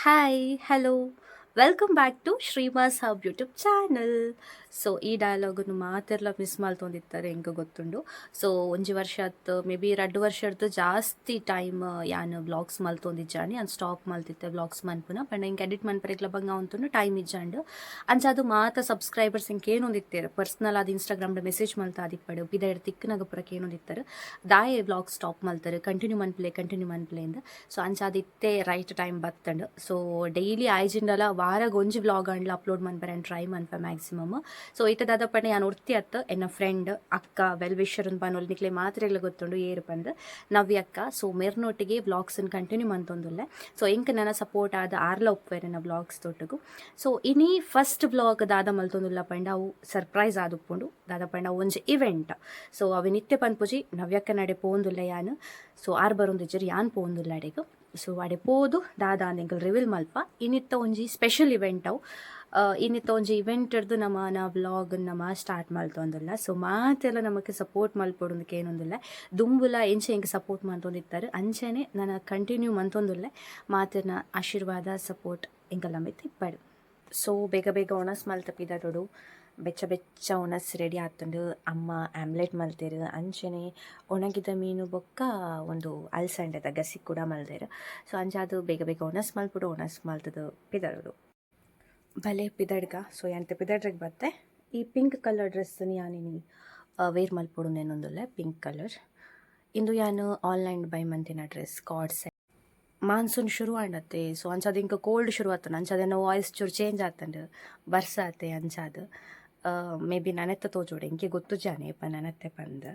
Hi, hello, welcome back to Shreemas Hub YouTube channel. So ಈ ಡೈಲಾಗನ್ನು ಮಾತೆರ್ಲ miss ಮಲ್ತೊಂದಿತ್ತಾರೆ ಎಂಕ್ ಗೊತ್ತುಂಡು. ಸೊ ಒಂಜಿ ವರ್ಷ ಅತ್ ಮೇ ಬಿ ರಡ್ಡ್ ವರ್ಷರ್ದ್ ಜಾಸ್ತಿ ಟೈಮ್ ಯಾನ್ ವ್ಲಾಗ್ಸ್ ಮಲ್ತೊಂದಿಜ್ಜಾಂಡ್. ಯಾನ್ ಸ್ಟಾಪ್ ಮಲ್ತಿತ್ತೆ ವ್ಲಾಗ್ಸ್ ಮನ್ಪುನ ಪಂಡ ಎಂಕ್ ಎಡಿಟ್ ಮನ್ಪರೆಗ್ಲ ಬಂಗ ಆವೊಂತುಂಡು, ಟೈಮ್ ಇಜ್ಜಾಂಡ್. ಅಂಚಾದ್ ಮಾತ ಸಬ್ಸ್ಕ್ರೈಬರ್ಸ್ ಎಂಕ್ ಕೇನೊಂದಿತ್ತೆರ್, ಪರ್ಸನಲ್ ಆದ್ ಇನ್ಸ್ಟಾಗ್ರಾಮ್ ಮೆಸೇಜ್ ಮಲ್ತಾದಿಪ್ಪಡ್, ಪಿದಯ್ಡ್ ತಿಕ್ಕುನಗ ಪೂರ ಕೇನೊಂದಿತ್ತೆರ್, ದಾಯೆ ವ್ಲಾಗ್ ಸ್ಟಾಪ್ ಮಲ್ತರ್, ಕಂಟಿನ್ಯೂ ಮನ್ಪುಲೆ, ಕಂಟಿನ್ಯೂ ಮನ್ಪುಲೆ ಇಂದ್. ಸೊ ಅಂಚಾದ್ ಇತ್ತೆ ರೈಟ್ ಟೈಮ್ ಬತ್ತಂಡ್. ಸೊ ಡೈಲಿ ಆಯ್ಜಿಂಡಲ ವಾರಗ್ ಒಂಜಿ ವ್ಲಾಗ್ ಆಂಡ್ಲ ಅಪ್ಲೋಡ್ ಮನ್ಪರೆ ಟ್ರೈ ಮನ್ಪೆ ಮ್ಯಾಕ್ಸಿಮಮ್. ಸೊ ಇತ್ತೆ ದಾದ ಪಂಡ, ಯಾನ್ ಒರ್ತಿ ಅತ್ತ್, ಎನ್ನ ಫ್ರೆಂಡ್, ಅಕ್ಕ, ವೆಲ್ ವಿಶರ್ ಪನೊಲಿ, ನಿಕ್ಲೆ ಮಾತೆರೆಗ್ಲ ಗೊತ್ತುಂಡು ಏರ್ ಪಂದ್, ನವ್ಯ ಅಕ್ಕ. ಸೊ ಮೆರ್ನೊಟ್ಟಿಗೆ ವ್ಲಾಗ್ಸ್ ಕಂಟಿನ್ಯೂ ಮಂತೊಂದುಲ್ಲೆ. ಸೊ ಎಂಕ್ ನನ ಸಪೋರ್ಟ್ ಆದ್ ಆರ್ಲ ಉಪ್ಪುವೆರ್ ಎನ್ನ ವ್ಲಾಗ್ಸ್ ದೊಟ್ಟುಗು. ಸೊ ಇನಿ ಫಸ್ಟ್ ವ್ಲಾಗ್ ದಾದ ಮಲ್ತೊಂದುಲ್ಲ ಪಂಡ, ಅವು ಸರ್ಪ್ರೈಸ್ ಆದುಪ್ಪುಂಡು. ದಾದ ಪಂಡ ಒಂಜಿ ಇವೆಂಟ್. ಸೊ ಅವೆನ್ ಇತ್ತೆ ಪನ್ಪುಜಿ. ನವ್ಯಕ್ಕನಡೆ ಪೋವೊಂದುಲ್ಲೆ ಯಾನ್. ಸೊ ಆರ್ ಬರೊಂದಿಜ್ಜೆರ್, ಯಾನ್ ಪೋವೊಂದುಲ್ಲೆ ಅಡೆಗ್. ಸೊ ಅಡೆ ಪೋದು ದಾದ ಅಂದ್ ಎಂಕುಲು ರಿವೀಲ್ ಮಲ್ಪ. ಇನಿತ್ತ ಒಂಜಿ ಸ್ಪೆಷಲ್ ಇವೆಂಟ್ ಅವು. ಇನಿತ್ತ ಒಂಜಿ ಇವೆಂಟ್ ಡ್ದು ನಮನ ವ್ಲಾಗ್ ನಮ ಸ್ಟಾರ್ಟ್ ಮಲ್ತೊಂದುಲ್ಲ. ಸೊ ಮಾತೆಲ್ಲ ನಮಕ್ ಸಪೋರ್ಟ್ ಮಲ್ಪೊಡು ಕೇನೊಂದುಲ್ಲೆ. ದುಂಬುಲ ಎಂಚ ಎಂಕ್ ಸಪೋರ್ಟ್ ಮಲ್ತೊಂದಿತ್ತೆರ್, ಅಂಚನೆ ನನ ಕಂಟಿನ್ಯೂ ಮಲ್ತೊಂದುಲ್ಲೆ. ಮಾತೆರ್ನ ಆಶೀರ್ವಾದ, ಸಪೋರ್ಟ್ ಎಂಕಲ್ನ ಮಿತ್ತ್ ಇಪ್ಪಡ್. ಸೊ ಬೇಗ ಬೇಗ ಒಣಸ್ ಮಲ್ತ ಪಿದಡೊಡು. ಬೆಚ್ಚ ಬೆಚ್ಚ ಒಣಸ್ ರೆಡಿ ಆತುಂಡು. ಅಮ್ಮ ಆಮ್ಲೆಟ್ ಮಲ್ತೆರ್, ಅಂಚನೆ ಒಣಗಿದ ಮೀನು ಬೊಕ್ಕ ಒಂದು ಅಲ್ಸಂಡೆದ ಗಸಿ ಕೂಡ ಮಲ್ದೆರ್. ಸೊ ಅಂಚಾದ್ ಬೇಗ ಬೇಗ ಒಣಸ್ ಮಲ್ಪೊಡು, ಒಣಸ್ ಮಲ್ತುದು ಪಿದಡೊಡು. ಬಲೆ ಪಿದಡ್ಗ. ಸೊ ಯಾನ್ ಪಿದಡ್ರೆಗ್ ಬತ್ತೆ. ಈ ಪಿಂಕ್ ಕಲರ್ ಡ್ರೆಸ್ ಯಾನಿನಿ ವೇರ್ ಮಲ್ಪೊಡು ನೆನೊಂದುಲ್ಲೆ. ಪಿಂಕ್ ಕಲರ್ ಇಂದು ಯಾನ್ ಆನ್ಲೈನ್ ಬೈ ಮಂತಿನ ಡ್ರೆಸ್, ಕಾರ್ಡ್ ಸೆಟ್. ಮಾನ್ಸೂನ್ ಶುರು ಆಂಡತ್ತೆ, ಸೊ ಅಂಚಾದ್ ಇಂಕ ಕೋಲ್ಡ್ ಶುರು ಆತುಂಡು. ಅಂಚಾದ್ ಎನ್ನ ವಾಯ್ಸ್ ಚೂರು ಚೇಂಜ್ ಆತುಂಡು, ಬರ್ಸಾತೆ. ಅಂಚಾದ್ ಮೇ ಬಿ ನನತ್ತ ತೋಜೋಡು, ಎಂಕೆ ಗೊತ್ತುಜಾನೆ ಏಪ ನನತ್ತೆ ಪಂದ್.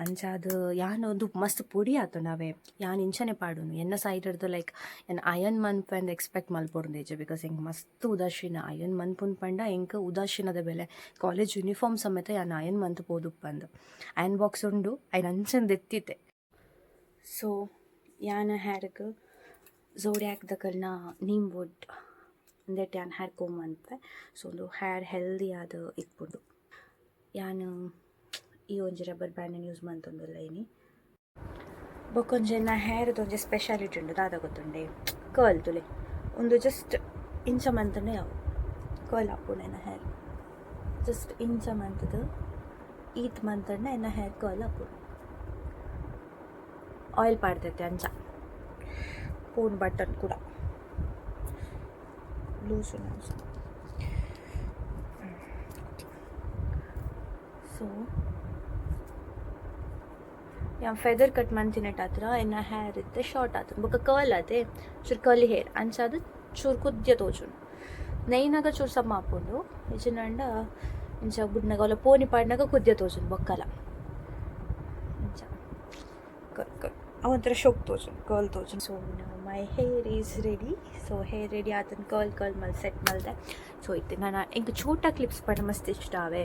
ಅಂಚಾದ್ ಯಾನ್ ಒಂದು ಮಸ್ತ್ ಪೊಡಿ ಆತುಂಡು. ಅವೇ ಯಾನ್ ಇಂಚನೆ ಪಾಡುನು ಎನ್ನ ಸೈಡ್ ಡ್ದು. ಲೈಕ್ ಯಾನ್ ಅಯನ್ ಮನ್ಪೆಂದ್ ಎಕ್ಸ್ಪೆಕ್ಟ್ ಮಲ್ಪೊಡುಂದೇಜೆ, because ಎಂಕ್ ಮಸ್ತ್ ಉದಾಸೀನ. ಅಯನ್ ಮನ್ಪುನ್ ಪಂಡ ಎಂಕ್ ಉದಾಸೀನದ ಬೆಲೆ. ಕಾಲೇಜ್ ಯೂನಿಫಾರ್ಮ್ ಸಮೇತ ಯಾನ್ ಅಯನ್ ಮಂತ್ ಪೋದುಪ್ಪಂದ್. ಅಯನ್ ಬಾಕ್ಸ್ ಉಂಡು, ಐನ್ ಅಂಚನೆ ದೆತ್ತಿತ್ತೆ. ಸೊ ಯಾನ್ ಹೇರ್ಗ್ ಝೋಡಿಯಾಕ್ ದಕಲ್ನ ನೀಮ್ ವುಡ್ ಉಂದೆಟ್ ಯಾನ್ ಹೇರ್ ಕೋಮ್ ಮನ್ಪೆ. ಸೊ ಉಂದು ಹೇರ್ ಹೆಲ್ದಿ ಆದ್ ಇಪ್ಪುಂಡು. ಯಾನ್ ಈ ಒಂಜಿ ರಬ್ಬರ್ ಬ್ಯಾಂಡ್ ಯೂಸ್ ಮಂತೊಂದುಲ್ಲೆ ಇನಿ. ಬೊಕೊಂಜಿ ಎನ್ನ ಹೇರ್ದ ಒಂಜಿ ಸ್ಪೆಷಾಲಿಟಿ ಉಂಡು, ದಾದ ಗೊತ್ತುಂಡೆ? ಕರ್ಲ್. ತುಲೆ, ಉಂದು ಜಸ್ಟ್ ಇಂಚ ಮಂತುಂಡ ಯಾವು, ಕರ್ಲ್ ಆಪುಂಡು ಎನ್ನ ಹೇರ್. ಜಸ್ಟ್ ಇಂಚ ಮಂತುದು ಈತ್ ಮಂತುಂಡ ಎನ್ನ ಹೇರ್ ಕರ್ಲ್ ಆಪುಂಡು. ಆಯಿಲ್ ಪಾಡ್ದೈತೆ. ಅಂಚ ಫೋನ್ ಬಟನ್ ಕೂಡ ಲೂಸ್. ಸೊ ಯಾನ್ ಫೆದರ್ ಕಟ್ ಮಂತಿನೆಟ್ ಹತ್ರ ಎನ್ನ ಹೇರ್ ಇತ್ತೆ ಶಾರ್ಟ್ ಆತುಂಡು. ಬೊಕ್ಕ ಕರ್ಲ್ ಆತೆ, ಚೂರು ಕರ್ಲಿ ಹೇರ್. ಅಂಚಾದ್ ಚೂರು ಕುದ್ಯ ತೋಜುಂಡು. ನೈನಗ ಚೂರು ಸಮ ಆಪುಂಡು. ಇಜ್ಜಿಂಡ ಇಂಚ ಬುಡ್ನಗ ಅಲ್ಲ ಪೋನಿ ಪಾಡ್ನಗ ಕುದ್ಯ ತೋಜುಂಡು. ಬೊಕ್ಕಲ ಇಂಚ ಕರ್ಲ್ ಕರ್ಲ್ ಅವಂತರ ಶೋಕ್ ತೋಜುಂಡು, ಕರ್ಲ್ ತೋಜುಂಡು. So my hair is ready. So hair ready ಆತನ್, ಕರ್ಲ್ ಕರ್ಲ್ ಮಲ್ ಸೆಟ್ ಮಲ್ದೆ. ಸೊ ಇತ್ತೆ ನಾನು ಎಂಕ್ ಚೋಟ ಕ್ಲಿಪ್ಸ್ ಪಂಡ ಮಸ್ತ್ ಇಷ್ಟ ಆವೆ.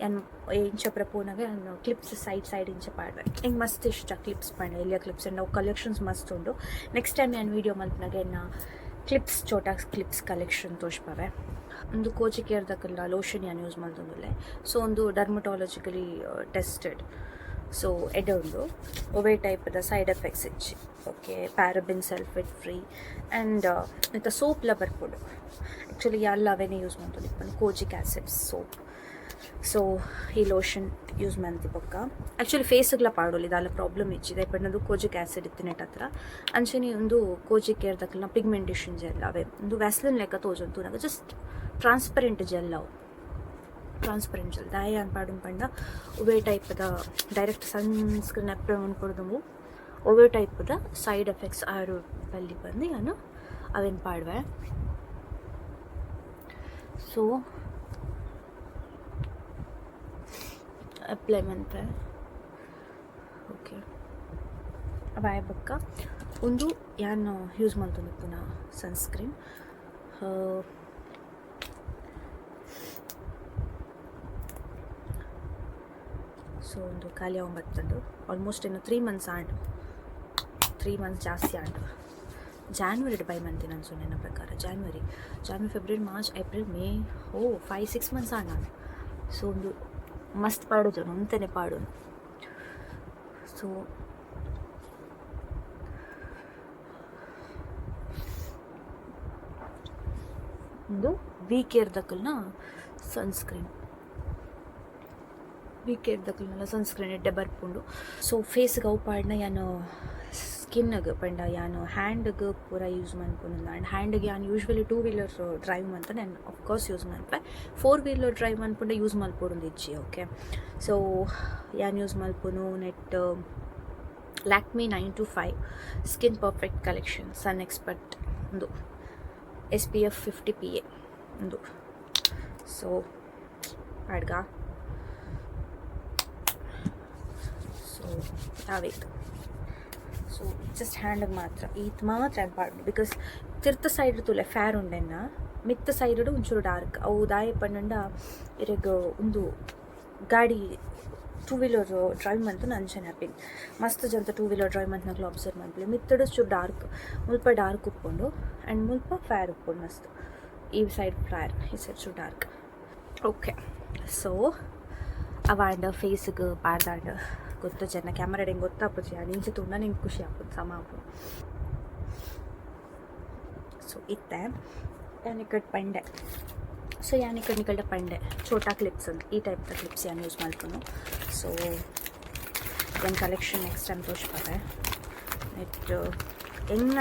ಯಾನ್ ಇಂಚ ಪೂರ ಪೋನಗ ಯಾನ್ ಕ್ಲಿಪ್ಸ್ ಸೈಡ್ ಸೈಡ್ ಇಂಚ ಪಾಡ್ವೆ. ಎಂಕ್ ಮಸ್ತ್ ಇಷ್ಟ ಕ್ಲಿಪ್ಸ್ ಪಂಡ. ಎಲ್ಯ ಕ್ಲಿಪ್ಸ್ ಅವು ಕಲೆಕ್ಷನ್ಸ್ ಮಸ್ತ್ ಉಂಡು. ನೆಕ್ಸ್ಟ್ ಟೈಮ್ ಯಾನ್ ವೀಡಿಯೋ ಮಲ್ಪುನಗ ಎನ್ನ ಕ್ಲಿಪ್ಸ್, ಚೋಟಾ ಕ್ಲಿಪ್ಸ್ ಕಲೆಕ್ಷನ್ ತೋಜ್ಪವೆ. ಒಂದು ಕೋಜಿಕ್ ಕೇರ್ದಕಲ್ಲ ಲೋಷನ್ ಯಾನ್ ಯೂಸ್ ಮಲ್ತೊಂದುಲ್ಲೆ. ಸೊ ಒಂದು ಡರ್ಮಟಾಲಜಿಕಲಿ ಟೆಸ್ಟೆಡ್, ಸೊ ಎಡ್ಡೆ ಉಂಡು. ಒವ್ವೇ ಟೈಪ್ದ ಸೈಡ್ ಎಫೆಕ್ಟ್ಸ್ ಇಜ್ಜಿ. Okay, paraben, sulphate free and ಇತ್ತ ಸೋಪ್ಲ ಬರ್ಪುಂಡು. ಆ್ಯಕ್ಚುಲಿ ಯಾನ್ಲ ಅವೇನೆ ಯೂಸ್ ಮಲ್ತೊಂದಿಪ್ಪುನು, ಕೋಜಿಕ್ ಆ್ಯಸಿಡ್ ಸೋಪ್. ಸೊ ಈ ಲೋಷನ್ ಯೂಸ್ ಮಂತಿ ಬೊಕ್ಕ ಆ್ಯಕ್ಚುಲಿ ಫೇಸ್ಗ್ಲ ಪಾಡೊಲಿ, ದಾಲ ಪ್ರಾಬ್ಲಮ್ ಇಜ್ಜಿ. ದಾಯೆ ಕೋಜಿಕ್ ಆ್ಯಸಿಡ್ ಇತ್ತಿನೆಟ್ ಹತ್ರ. ಅಂಚನೆ ಒಂದು ಕೋಜಿಕ್ ಕೇರ್ದಕಲ್ನ ಪಿಗ್ಮೆಂಟೇಷನ್ ಜೆಲ್ ಅವೇ. ಒಂದು ವ್ಯಾಸ್ಲಿನ್ ಲೆಕ್ಕ ತೋಜೊಂದು ತೂನಗ, ಜಸ್ಟ್ ಟ್ರಾನ್ಸ್ಪರೆಂಟ್ ಜೆಲ್ ಅವು, ಟ್ರಾನ್ಸ್ಪರೆಂಟ್ ಜೆಲ್. ದಾಯೆ ಯಾನ್ ಪಾಡುನ್ ಪಂಡ, ಒವ್ವೇ ಟೈಪ್ದ ಡೈರೆಕ್ಟ್ ಸನ್ ಸ್ಕ್ರೀನ್ ಅಪ್ಲೈ ಮನ್ಪೊಡ್ದುಂಬು ಒವ್ವೇ ಟೈಪ್ದ ಸೈಡ್ ಎಫೆಕ್ಟ್ಸ್ ಆರು ಬಲ್ಲಿ ಬಂದು ಯಾನು ಅವೇನು ಪಾಡುವೆ. ಸೊ ಅಪ್ಲೈ ಮನ್ಪೆ. ಓಕೆ, ಅವಾಯ್ ಬೊಕ್ಕ ಉಂದು ಯಾನ್ ಯೂಸ್ ಮಲ್ತೊಂದಿಪ್ಪುನ ಸನ್ಸ್ಕ್ರೀನ್. ಸೊ ಒಂದು ಖಾಲಿ ಆವೊಂದು ಆಲ್ಮೋಸ್ಟ್. ಇನ್ನು 3 ಮಂತ್ಸ್ ಆಂಡ್, 3 ಮಂತ್ಸ್ ಜಾಸ್ತಿ ಆಂಡ್. ಜಾನ್ವರಿ ಬೈ ಮಂತಿನ ಅನ್ಸು ನನ್ನ ಪ್ರಕಾರ. January, January, February, March, April, May, ಓ, 5-6 ಮಂತ್ಸ್ ಆಂಡ್. ಸೊ ಒಂದು ಮಸ್ತ್ ಪಾಡೋದು, ಒಂತೆನೆ ಪಾಡೋದು. ಸೊ ಉಂದು V care ದಕಲ್ನ sunscreen. V care ದಕಲ್ನ ಸನ್ಸ್ಕ್ರೀನ್ ಎಡ್ಡೆ ಬರ್ಪುಂಡು. ಸೊ ಫೇಸ್ಗೆ ಅವು ಪಾಡ್ನ ಯಾನ್ ಸ್ಕಿನ್ಗೆ ಪಂಡ ಯಾನ್ ಹ್ಯಾಂಡ್ಗ್ ಪೂರ ಯೂಸ್ ಮನ್ಪುನು. ಆ್ಯಂಡ್ ಹ್ಯಾಂಡ್ಗೆ ಯಾನ್ ಯೂಶ್ವಲಿ ಟೂ ವೀಲರ್ ಡ್ರೈವ್ ಮಂತ ನಾನು ಅಫ್ಕೋರ್ಸ್ ಯೂಸ್ ಮನ್ಪೆ. ಫೋರ್ ವೀಲರ್ ಡ್ರೈವ್ ಮನ್ಪುಂಡ ಯೂಸ್ ಮಲ್ಪೊಡೊಂದು ಇಜ್ಜಿ. ಓಕೆ, ಸೊ ಯಾನ್ ಯೂಸ್ ಮಲ್ಪುನು ನೆಟ್ Lakme 9 to 5 skin perfect collection sun expert ಉಂದು SPF 50 PA ಉಂದು. ಸೊ ಪಾಡ್ಗ. ಸೊ ಯಾವೇತು. ಸೊ ಜಸ್ಟ್ ಹ್ಯಾಂಡ್ಗೆ ಮಾತ್ರ, ಈತ್ ಮಾತ್ರ ಪಾಡ್ಡು, because ತಿರ್ತ ಸೈಡ್ ತೂಲೆ ಫ್ಯಾರ್ ಉಂಡೆನ್ನ, ಮಿತ್ತ ಸೈಡ್ ಒಂಚೂರು ಡಾರ್ಕ್. ಅವು ದಾಯೆ ಪಂಡ ಇರೆಗ್ ಉಂದು ಗಾಡಿ ಟೂ ವೀಲರ್ ಡ್ರೈವ್ ಮಂತುನ ಅಂಚನೆ ಆಪಿನ್. ಮಸ್ತ್ ಜನತ ಟೂ ವೀಲರ್ ಡ್ರೈವ್ ಮಂತ್ನಕ್ಲು ಅಬ್ಸರ್ವ್ ಮನ್ಪುಲೆ, ಮಿತ್ತಡು ಚೂರು ಡಾರ್ಕ್, ಮುಲ್ಪ ಡಾರ್ಕ್ ಉಪ್ಪುಂಡು ಆ್ಯಂಡ್ ಮುಲ್ಪ ಫ್ಯಾರ್ ಉಪ್ಪುಂಡು ಮಸ್ತ್. ಈ ಸೈಡ್ ಫ್ಯಾರ್, ಈ ಸೈಡ್ ಚೂರು ಡಾರ್ಕ್. ಓಕೆ, ಸೊ ಅವಾಂಡ ಫೇಸ್ಗೆ ಪಾಡ್ದಾಂಡ ಗೊತ್ತು ಜನ ಕ್ಯಾಮರಾ ಹೆಂಗೆ ಗೊತ್ತಾಪುಜಿ. ಇಂಚ ತೂಂಡ ನಿಂಗೆ ಖುಷಿ ಆಪುಂಡು, ಸಮ ಆಪುಂಡು. ಸೊ ಇತ್ತೆ ಯಾನ್ ಇಕಡ್ ಪಂಡೆ. ಸೊ ಯಾನ್ ಇಕಡ್ ನಿಕಲ್ಡ ಪಂಡೆ ಚೋಟಾ ಕ್ಲಿಪ್ಸ್ ಅಂತ, ಈ ಟೈಪ್ದ ಕ್ಲಿಪ್ಸ್ ಯಾನ್ ಯೂಸ್ ಮಲ್ಪುನು. ಸೊ ಯಾನ್ ಕಲೆಕ್ಷನ್ ನೆಕ್ಸ್ಟ್ ಟೈಮ್ ತೋಜ್ಪಾವೆ. ನೆಟ್ ಎನ್ನ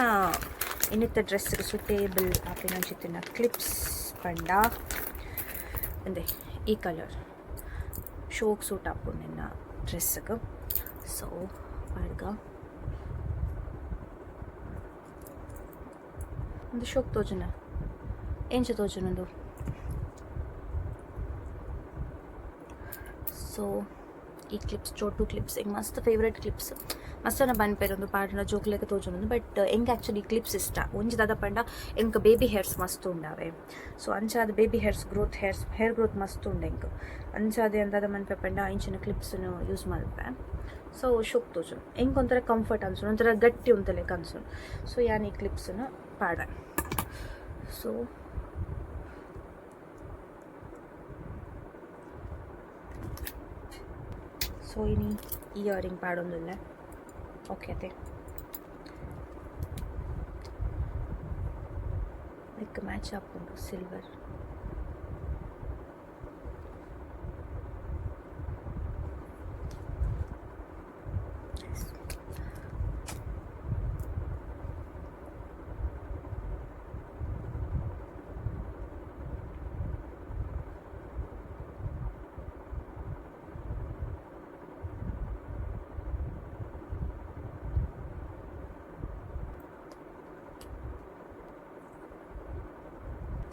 ಇನ್ನಿತ್ತ ಡ್ರೆಸ್ಗೆ ಸುಟೇಬಲ್ ಆಪಿನಂಚಿತ್ತಿನ ಕ್ಲಿಪ್ಸ್ ಪಂಡ ಅಂದೆ ಈ ಕಲರ್ ಶೋಕ್ ಸೂಟ್ ಆಪುಂಡು ಎನ್ನ ಡ್ರೆಸ್ಗೆ. ಸೊ ಪಾಡ್ಗ. ಒಂದು ಶೋಕ್ ತೋಜುನ, ಎಂಚ ತೋಜುನದು. ಸೊ ಈ ಕ್ಲಿಪ್ಸ್ ಚೋಟು ಕ್ಲಿಪ್ಸ್ ಎಂಕ್ ಮಸ್ತ್ ಫೇವ್ರೇಟ್ ಕ್ಲಿಪ್ಸ್. ಮಸ್ತ್ ಜನ ಪನ್ಪೆರ್ ಉಂದು ಪಾಡ್ಂಡ ಜೋಕ್ಲೆಗ್ ತೋಜುಂಡು. ಬಟ್ ಎಂಕ್ ಆ್ಯಕ್ಚುಲಿ ಕ್ಲಿಪ್ಸ್ ಇಷ್ಟ. ಒಂಜಿ ದಾದ ಪಂಡ ಎಂಕ್ ಬೇಬಿ ಹೇರ್ಸ್ ಮಸ್ತ್ ಉಂಡಾವೆ. ಸೊ ಅಂಚಾದ್ baby hairs growth, hairs hair growth ಮಸ್ತ್ ಉಂಡು ಎಂಕ್. ಅಂಚಾದ್ ಯಾನ್ ದಾದ ಮನ್ಪೆ ಪಂಡ ಇಂಚಿನ ಕ್ಲಿಪ್ಸ್ನು ಯೂಸ್ ಮಲ್ಪೆ. ಸೊ ಶೋಕ್ ತೋಜುಂಡು, ಎಂಕ್ ಒಂಥರ ಕಂಫರ್ಟ್ ಅನ್ಸುಂಡು, ಒಂಥರ ಗಟ್ಟಿ ಉಂತಲೆಕ ಅನ್ಸುಂಡು. ಸೊ ಯಾನ್ ಈ ಕ್ಲಿಪ್ಸ್ನು ಪಾಡ್ವೆ. ಸೊ ಸೊ ಇನಿ ಇಯರಿಂಗ್ ಪಾಡೊಂದುಲ್ಲೆ. ಓಕೆ ಅತೆ ನೆಕ್ ಮ್ಯಾಚ್ ಆಪುಂಡು ಸಿಲ್ವರ್.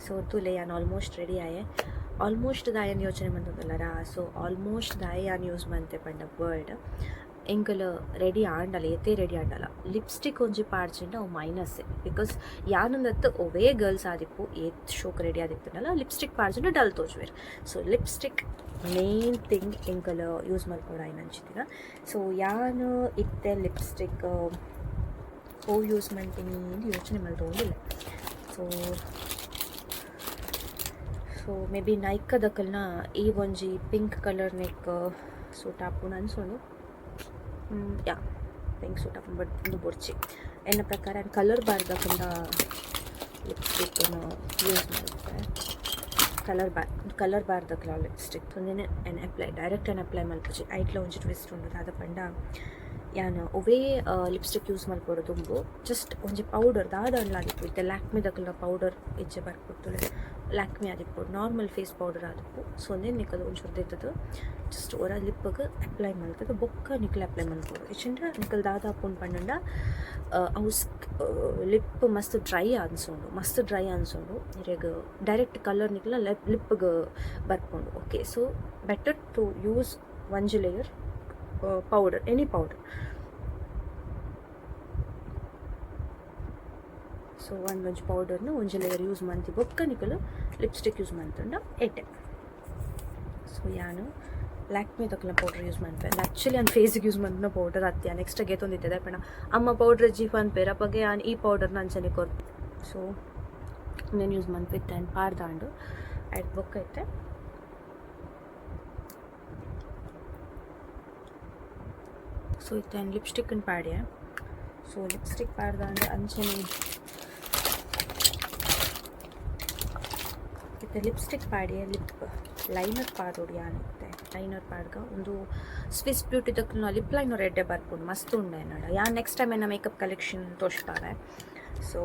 ಸೊ ತೂಲೆ ಯಾನ್ ಆಲ್ಮೋಸ್ಟ್ ರೆಡಿ ಆಯೆ. ಆಲ್ಮೋಸ್ಟ್ ದಾಯನ್ ಯೋಚನೆ ಮಂತೊಂದುಲ್ಲರಾ. ಸೊ ಆಲ್ಮೋಸ್ಟ್ ದಾಯೆ ಯಾನ್ ಯೂಸ್ ಮಂತೆ ಪಂಡ ವರ್ಡ್ ಎಂಕುಲು ರೆಡಿ ಆಂಡಲ ಏತೇ ರೆಡಿ ಆಂಡಲ ಲಿಪ್ಸ್ಟಿಕ್ ಒಂಜಿ ಪಾಡ್ಜಿಂಡ ಅವು ಮೈನಸ್. Because ಯಾನೊಂದತ್ತು ಒವೇ ಗರ್ಲ್ಸ್ ಆದಿಪ್ಪು, ಏತ್ ಶೋಕ್ ರೆಡಿ ಆದಿತ್ತುಂಡಲ ಲಿಪ್ಸ್ಟಿಕ್ ಪಾಡ್ಜಿಂಡ ಡಲ್ ತೋಜುವೆರ್. ಸೊ ಲಿಪ್ಸ್ಟಿಕ್ ಮೇನ್ ಥಿಂಗ್ ಎಂಕುಲು ಯೂಸ್ ಮಲ್ಪೊಡಾಯಿನಂಚಿತ್ತಿನ. ಸೊ ಯಾನ್ ಇತ್ತೆ ಲಿಪ್ಸ್ಟಿಕ್ ಓ ಯೂಸ್ ಮಲ್ತೀನಿ ಅಂದ್ ಯೋಚನೆ ಮಲ್ತೊಂದುಲ್ಲೆ. ಸೊ ಸೊ ಮೇ ಬಿ ನೈಕದಕಲ್ನ ಈ ಒಂಜಿ ಪಿಂಕ್ ಕಲರ್ ನೆಕ್ ಸೂಟ್ ಆಪುಂಡು ಅನ್ಸೋಡು. ಯಾ, ಪಿಂಕ್ ಸೂಟ್ ಆಪುಂಡು, ಬಟ್ ಉಂದು ಬೊಡ್ಚಿ ಎನ್ನ ಪ್ರಕಾರ. ಆ್ಯಂಡ್ ಕಲರ್ ಬಾರ್ದಕಲ್ನ ಲಿಪ್ಸ್ಟಿಕ್ ಯೂಸ್ ಮಲ್ಪೆ. ಕಲರ್ ಬಾರ್ ಕಲರ್ ಬಾರ್ದಕ್ಲ ಲಿಪ್ಸ್ಟಿಕ್ ಒಂದೆನೆ ಏನ್ ಅಪ್ಲೈ ಡೈರೆಕ್ಟ್ ಏನ್ ಅಪ್ಲೈ ಮಲ್ಪುಜಿ. ಐಟ್ಲ ಒಂಜಿ ಟ್ವಿಸ್ಟ್ ಉಂಡು. ದಾದ ಪಂಡ ಯಾನ್ ಒವ್ವೇ ಲಿಪ್ಸ್ಟಿಕ್ ಯೂಸ್ ಮಲ್ಪೊಡು ದುಂಬು ಜಸ್ಟ್ ಒಂಜಿ ಪೌಡರ್ ದಾದ ಆಂಡಲ ಆದಿಪ್ಪು. ಇತ್ತೆ ಲ್ಯಾಕ್ಮಿದಕಲ್ನ ಪೌಡರ್ ಇಜ್ಜೆ ಬರ್ಪುತ್ತುಲೆ, ಲ್ಯಾಕ್ಮಿ ಆದಿಪ್ಪು, ನಾರ್ಮಲ್ ಫೇಸ್ ಪೌಡರ್ ಆದಿಪ್ಪು. ಸೊ ಉಂದೆನ್ ನಿಕುಲು ಒಂಚೂರು ದೆತ್ತುದು ಜಸ್ಟ್ ಒರ ಲಿಪ್ಗ್ ಅಪ್ಲೈ ಮಲ್ತುದು ಬೊಕ್ಕ ನಿಕುಲು ಅಪ್ಲೈ ಮಲ್ಪೊಡು. ಇಜ್ಜಿಂಡ ನಿಕುಲು ದಾದ ಆಪುಂಡು ಪಂಡಂಡ ಅವು ಲಿಪ್ ಮಸ್ತ್ ಡ್ರೈ ಅನ್ಸುಂಡು, ಮಸ್ತ್ ಡ್ರೈ ಅನ್ಸುಂಡು. ಇರೆಗ್ ಡೈರೆಕ್ಟ್ ಕಲರ್ ನಿಕಲ್ನ ಲಿಪ್ಗ್ ಬರ್ಪುಂಡು. Okay, so better to use ಒಂಜಿ layer powder, any powder. So ಒಂಜಿ ಪೌಡರ್ನ ಒಂಜಿ ಲೇಯರ್ ಯೂಸ್ ಮಂತಿ ಬೊಕ್ಕ ನಿಕುಲು ಲಿಪ್ಸ್ಟಿಕ್ ಯೂಸ್ ಮಂತುಂಡ ಎಡ್ಡೆ. ಸೊ ಯಾನ್ ಲ್ಯಾಕ್ಮಿ ತಕ್ಲ ಪೌಡರ್ ಯೂಸ್ ಮನ್ಪೆ. ಆ್ಯಕ್ಚುಲಿ ಯಾನ್ ಫೇಸಿಗೆ ಯೂಸ್ ಮನ್ಪುನ ಪೌಡರ್ ಅತ್ಯ ನೆಕ್ಸ್ಟ್ ಗೆತೊಂದಿತ್ತೆ ಪಂಡ ಅಮ್ಮ ಪೌಡರ್ ಇಜ್ಜಿ ಪನ್ಪೆರ್, ಅಪಗ ಯಾನ್ ಈ ಪೌಡರ್ನ ಅಂಚನೆ ಕೊರ್. ಸೊ ಉಂದೆನ್ ಯೂಸ್ ಮನ್ಪಿತ್ತೆ ಆ್ಯಂಡ್ ಪಾಡ್ದಾಂಡ್ ಐಟ್ ಬೊಕ್ಕ ಇತ್ತೆ ಸೊ ಇತ್ತೆ ಯಾನ್ ಲಿಪ್ಸ್ಟಿಕ್ ಪಾಡ್ಯೆ. ಸೊ ಲಿಪ್ಸ್ಟಿಕ್ ಪಾಡ್ದಾಂಡ್ ಅಂಚನೆ ಇತ್ತೆ ಲಿಪ್ಸ್ಟಿಕ್ ಪಾಡಿ, ಲಿಪ್ ಲೈನರ್ ಪಾಡೋಡು ಯಾನಿತ್ತೆ. ಲೈನರ್ ಪಾಡ್ಗ. ಒಂದು ಸ್ವಿಸ್ ಬ್ಯೂಟಿ ದಕ್ಕುನ ಲಿಪ್ ಲೈನರ್ ಎಡ್ಡೆ ಬರ್ಪುಂಡು, ಮಸ್ತ್ ಉಂಡು ಎನ್ನಡ. ಯಾನ್ ನೆಕ್ಸ್ಟ್ ಟೈಮ್ ಎನ್ನ ಮೇಕಪ್ ಕಲೆಕ್ಷನ್ ತೋಜ್ಪಾವೆ. ಸೊ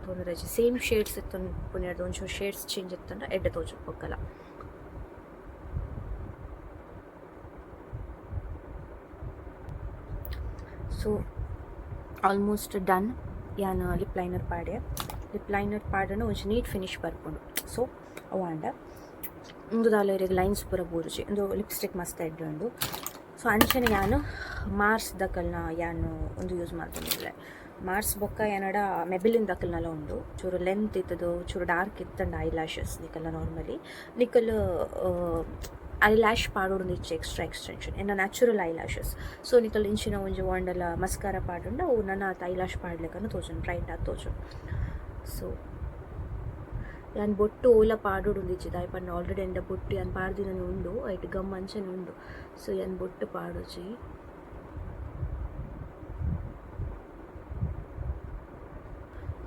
ತೊಂದರೆ, ಸೇಮ್ ಶೇಡ್ಸ್ ಇತ್ತು ಪುಣ್ಯದ, ಒಂಚೂರು ಶೇಡ್ಸ್ ಚೇಂಜ್ ಇತ್ತಂಡ ಎಡ್ಡೆ ತೋಜು ಬೊಕ್ಕಲ. So almost done. ಯಾನ್ ಲಿಪ್ ಲೈನರ್ ಪಾಡೆ. ಲಿಪ್ ಲೈನರ್ ಪಾಡಂಡ ಒಂಜಿ ನೀಟ್ ಫಿನಿಶ್ ಬರ್ಪುಂಡು. ಸೊ ಅವು ಆಂಡ ಉಂದು ದಾಲ ಇರೆಗ್ ಲೈನ್ಸ್ ಪೂರ ಬೂರುಜಿ. ಉಂದು ಲಿಪ್ಸ್ಟಿಕ್ ಮಸ್ತ್ ಎಡ್ಡೆ ಉಂಡು. ಸೊ ಅಂಚನೆ ಯಾನ್ ಮಾರ್ಸ್ ದಕಲ್ನ ಯಾನ್ ಉಂದು ಯೂಸ್ ಮಲ್ತೊಂದುಲ್ಲೆ. ಮಾರ್ಸ್ ಬೊಕ್ಕ ಎನಡ ಮೆಬಿಲಿನ್ ದಕಲ್ನಲ ಉಂಡು. ಚೂರು ಲೆಂತ್ ಇತ್ತದು, ಚೂರು ಡಾರ್ಕ್ ಇತ್ತಂಡ I lashes ನಿಕಲ್ನ, normally ನಿಕಲ್ I lash ಪಾಡೊಡು ಇಚ್ಚೆ, ಎಕ್ಸ್ಟ್ರಾ ಎಕ್ಸ್ಟೆನ್ಷನ್, ಎನ್ನ natural I lashes. So ನಿಕಲ್ ಇಂಚಿನ ಒಂಜಿ ವಾಂಡಲ ಮಸ್ಕಾರ ಪಾಡುಂಡ ಅವು ನನ I lash ಪಾಡ್ಲೆಕ್ಕನ ತೋಜುಂಡು, ಬ್ರೈಟ್ ಆದ್ ತೋಜುಂಡು. ಸೊ ಯಾನ್ ಬೊಟ್ಟು ಓಲ ಪಾಡೊಡು ಇಜ್ಜಿ, ದಾಯೆ ಪಂಡ ಆಲ್ರೆಡಿ ಎಂಡ ಬೊಟ್ಟು ಯಾನ್ ಪಾಡ್ದಿನನೆ ಉಂಡು, ಐಟ್ ಗಮ್ ಅಂಚನೆ ಉಂಡು. ಸೊ ಯಾನ್ ಬೊಟ್ಟು ಪಾಡುಜಿ.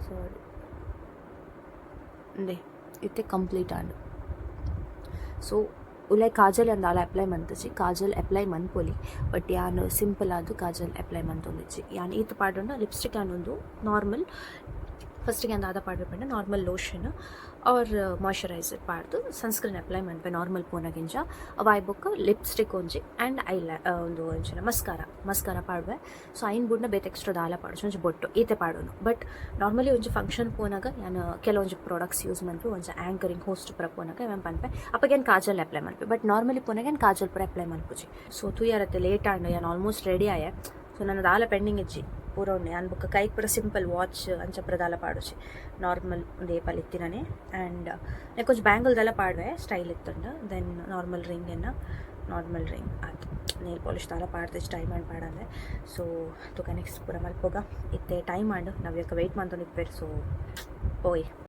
ಸಾರಿ, ಉಂದೆ ಇತ್ತೆ ಕಂಪ್ಲೀಟ್ ಆಂಡ್. ಸೊ ಉಲಾಯಿ ಕಾಜಲ್ ಯಾನ್ ದಾಲ ಅಪ್ಲೈ ಮಂತುಜಿ. ಕಾಜಲ್ ಅಪ್ಲೈ ಮನ್ಪೊಲಿ, ಬಟ್ ಯಾನ್ ಸಿಂಪಲ್ ಆದ್ ಕಾಜಲ್ ಅಪ್ಲೈ ಮಂತೊಂದಿಜ್ಜಿ. ಯಾನ್ ಈತ್ ಪಾಡೊಂಡ ಲಿಪ್ಸ್ಟಿಕ್ ಯಾನ್ ಉಂದು ನಾರ್ಮಲ್. ಫಸ್ಟಿಗೆ ಯಾನ್ ದಾದ ಪಾಡ್ವೆ ಪಂಡ normal lotion R moisturiser ಪಾಡ್ದು sunscreen apply ಮನ್ಪೆ normal ಪೋನಗಿಂಜ. ಅವಾಯ್ ಬೊಕ್ಕ ಲಿಪ್ಸ್ಟಿಕ್ ಒಂಜಿ ಆ್ಯಂಡ್ I ಒಂದು ಒಂಚಿನ ಮಸ್ಕಾರ ಮಸ್ಕಾರ ಪಾಡ್ವೆ. ಸೊ ಐನ್ ಬುಡ್ನ ಬೇತೆ ಎಕ್ಸ್ಟ್ರಾ ದಾಲ ಪಾಡುಜಿ. ಒಂಜಿ ಬೊಟ್ಟು ಈತೆ ಪಾಡೋನು. ಬಟ್ ನಾರ್ಮಲಿ ಒಂಜಿ ಫಂಕ್ಷನ್ ಪೋನಾಗ ಯಾನ್ ಕೆಲವೊಂಜಿ ಪ್ರಾಡಕ್ಟ್ಸ್ ಯೂಸ್ ಮನ್ಪೆ. ಒಂಜಿ ಆ್ಯಂಕರಿಂಗ್ ಹೋಸ್ಟ್ ಪೂರ ಪೋನಾಗ ಯಾನ್ ಪನ್ಪೆ, ಅಪಗ ಯಾನ್ ಕಾಜಲ್ ಅಪ್ಲೈ ಮನ್ಪೆ. ಬಟ್ ನಾರ್ಮಲಿ ಪೋನಾಗ ಯಾನ್ ಕಾಜಲ್ ಪೂರ ಅಪ್ಲೈ ಮನ್ಪುಜಿ. ಸೊ ತೂಯರತ್ತೆ, ಲೇಟ್ ಆಂಡ್. ಯಾನ್ ಆಲ್ಮೋಸ್ಟ್ ರೆಡಿ ಆಯೆ. ಸೊ ನನ್ನ ದಾಲ ಪೆಂಡಿಂಗ್ ಇಜ್ಜಿ, ಪೂರ ಉಂಡು. ಯಾನ್ ಬೊಕ್ಕ ಕೈಕ್ ಪೂರ ಸಿಂಪಲ್ ವಾಚ್ ಅಂಚ ಪೂರ ದಾಲ ಪಾಡುಜಿ. ನಾರ್ಮಲ್ ಒಂದೇ ಪಲ್ ಇತ್ತಿನನೆ. ಆ್ಯಂಡ್ ನೆಕ್ ಒಂಜಿ ಬ್ಯಾಂಗಲ್ ದಾಲ ಪಾಡುವೆ ಸ್ಟೈಲ್ ಇತ್ತುಂಡ. Then normal ring ಎನ್ನ ನಾರ್ಮಲ್ ರಿಂಗ್ ಆತು. ನೇಲ್ ಪಾಲಿಶ್ ದಾಲ ಪಾಡ್ದಿಜ್ಜಿ, ಟೈಮ್ ಆಂಡ್ ಪಾಡಂದೆ. ಸೊ ತುಕ ನೆಕ್ಸ್ಟ್ ಪೂರ ಮಲ್ಪೊಗ. ಇತ್ತೆ ಟೈಮ್ ಆಂಡ್, ನವ್ಯಕ ವೆಯ್ಟ್ ಮಂತೊಂದಿಪ್ಪೆರ್. ಸೊ ಪೋಯಿ.